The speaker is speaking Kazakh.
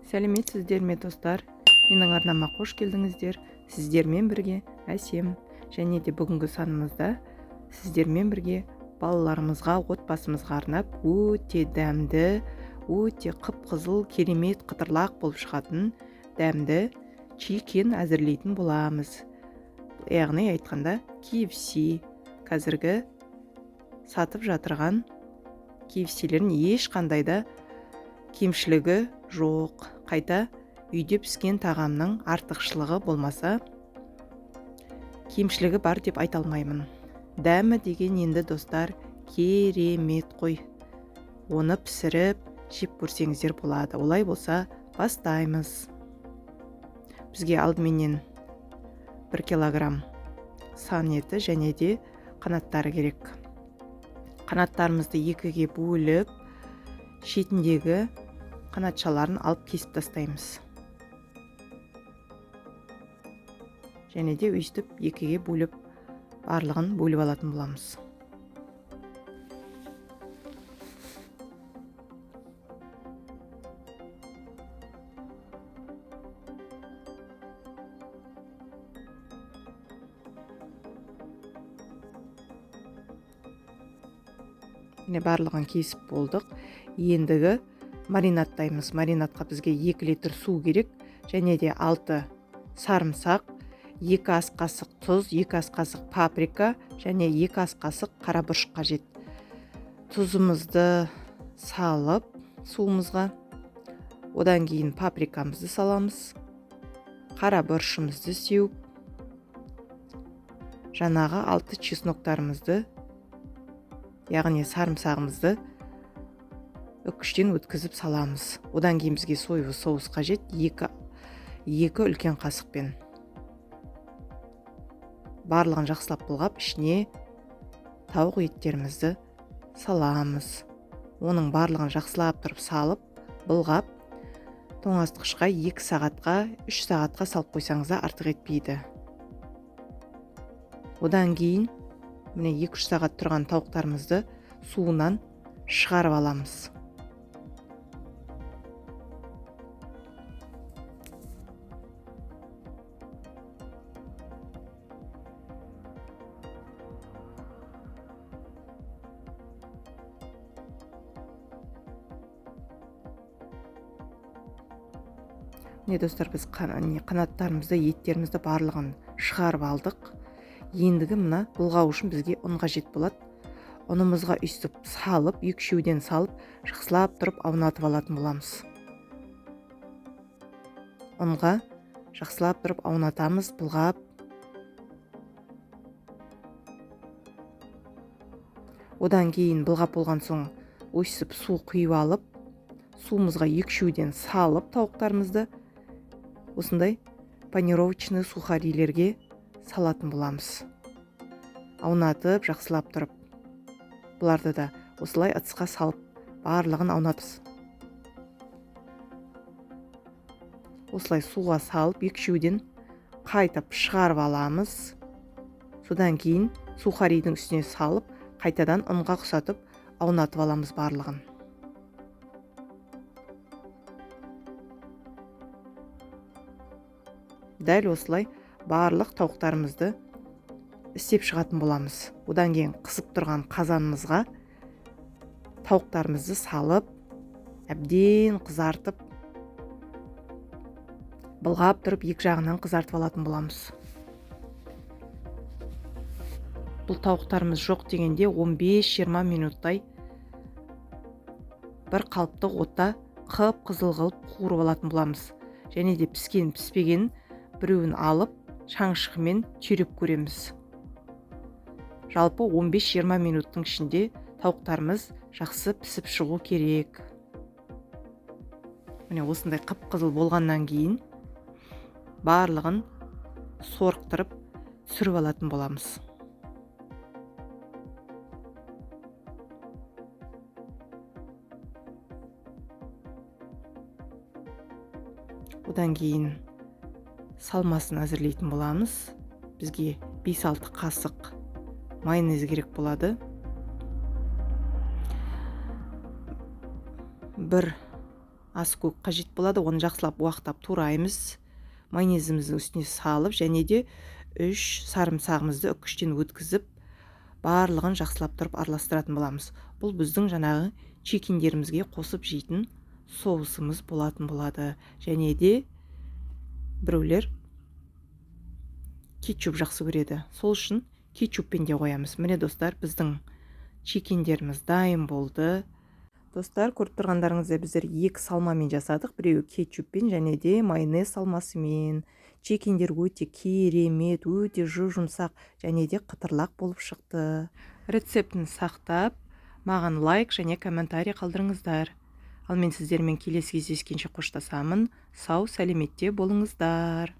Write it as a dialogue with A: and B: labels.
A: Сәлеметсіздер ме, достар? Менің арнама қош келдіңіздер. Сіздермен бірге Әсем. Және де бүгінгі санымызда сіздермен бірге балаларымызға, отбасымызға арнап өте дәмді, өте қып-қызыл, керемет қытырлақ болып шығатын дәмді чикен әзірлейтін боламыз. Яғни айтқанда KFC, қазіргі сатып жатырған KFC-лердің ешқандай да кемшілігі жоқ. Қайта үйде піскен тағамның артықшылығы болмаса, кемшілігі бар деп айта алмаймын. Дәмі деген енді, достар, керемет қой. Оны пісіріп жеп көрсеңіздер болады. Олай болса, бастаймыз. Бізге алдыменен 1 килограмм сан еті және де қанаттары керек. Қанаттарымызды екіге бөліп, шетіндегі қанатшаларын алып кесіп тастаймыз. Және де өйстіп екіге бөліп, барлығын бөліп алатын боламыз. Міне, барлығын кесіп болдық. Ендігі маринадтаймыз. Маринадқа бізге 2 литр су керек, және де 6 сарымсақ, 2 ас қасық тұз, 2 ас қасық паприка және 2 ас қасық қара бұрыш қажет. Тұзымызды салып суымызға, одан кейін паприкамызды саламыз, қара бұрышымызды сеуіп, жаңағы 6 чесноктарымызды, яғни сарымсағымызды үкіштен өткізіп саламыз. Одан кейін бізге соевый соус қажет, екі үлкен қасықпен. Барлығын жақсылап былғап, ішіне тауық еттерімізді саламыз. Оның барлығын жақсылап тұрып салып, былғап, тоңазытқышқа 2 сағатқа, 3 сағатқа салып қойсаңыз да артық етпейді. Одан кейін міне 2-3 сағат тұрған тауықтарымызды суынан шығарып аламыз. Міне, достар, біз қанаттарымызды, еттерімізді барлығын шығарып алдық. Ендігі мына былғау үшін бізге ұн қажет болады. Ұнымызға өйстіп салып, екі-үшеуден салып, жақсылап тұрып аунатып алатын боламыз. Ұнға жақсылап тұрып аунатамыз, былғап. Одан кейін былғап болған соң өйстіп су құйып алып, суымызға екі-үшеуден салып тауықтарымызды осындай панировочный сухарилерге салатын боламыз. Аунатып, жақсылап тұрып. Бұларды да осылай ыдысқа салып, барлығын аунатамыз. Осылай суға салып, екі-үшеуден қайтып шығарып аламыз. Содан кейін сухаридің үстіне салып, қайтадан ұнға ұқсатып, аунатып аламыз барлығын. Дәл осылай барлық тауықтарымызды істеп шығатын боламыз. Одан кейін қызып тұрған қазанымызға тауықтарымызды салып, әбден қызартып, былғап тұрып екі жағынан қызартып алатын боламыз. Бұл тауықтарымыз жоқ дегенде 15-20 минуттай бір қалыпты отта қып-қызыл қылып қуырып алатын боламыз. Және де піскен піспеген біреуін алып шаңшығымен түйреп көреміз. Жалпы 15-20 минуттың ішінде тауықтарымыз жақсы пісіп шығу керек. Міне, осындай қып-қызыл болғаннан кейін барлығын сорықтырып түсіріп алатын боламыз. Одан кейін салмасын әзірлейтін боламыз. Бізге 5-6 қасық майонез керек болады. 1 Аскөк қажет болады. Оны жақсылап уақтап тураймыз, майонезіміздің үстіне салып, және де үш сарымсағымызды үккіштен өткізіп, барлығын жақсылап тұрып араластыратын боламыз. Бұл біздің жаңағы чикендерімізге қосып жейтін соусымыз болатын болады. Және де біреулер кетчуп жақсы көреді, сол үшін кетчуппен де қоямыз. Міне, достар, біздің чикендеріміз дайын болды. Достар, көріп тұрғандарыңыздай, біздер екі салмамен жасадық: біреуі кетчуппен және де майонез салмасымен. Чикендер өте керемет, өте жұп жұмсақ және де қытырлақ болып шықты. Рецептін сақтап, маған лайк және комментарий қалдырыңыздар. Ал мен сіздермен келесі кездескенше қоштасамын. Сау сәлеметте болыңыздар!